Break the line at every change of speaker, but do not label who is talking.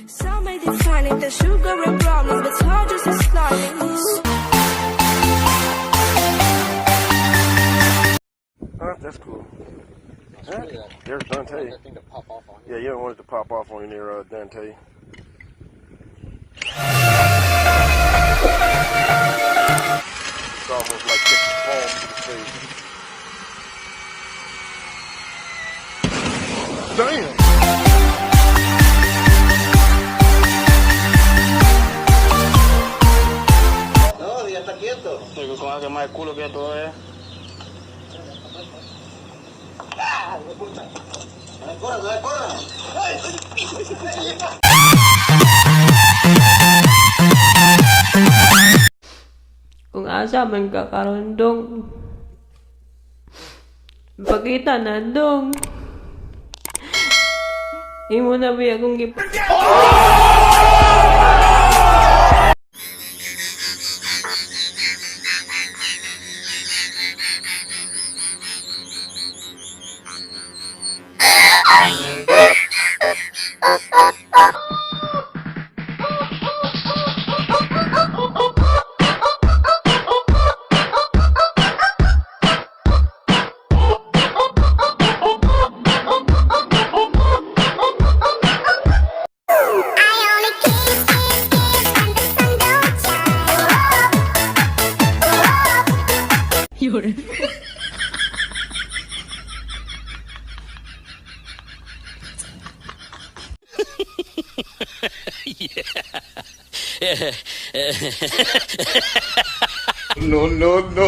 Some may define it as sugar and brownies, but it's hard just as slimy.
Huh, that's cool. Huh? There's Dante.
That thing to pop off on you.
Yeah, you don't want it to pop off on you there, Dante. It's almost like catching palm to the face. Damn!
No, ya está quieto.
Digo, con que más el culo que todavía.
¡Ah, hijo de puta! No corra, no corra.
Kung asa man ka karon, dong. Pakita na, dong. Imo na ba akong gip.
I only kiss, kiss, kiss when the sun don't shine.
No, no, no.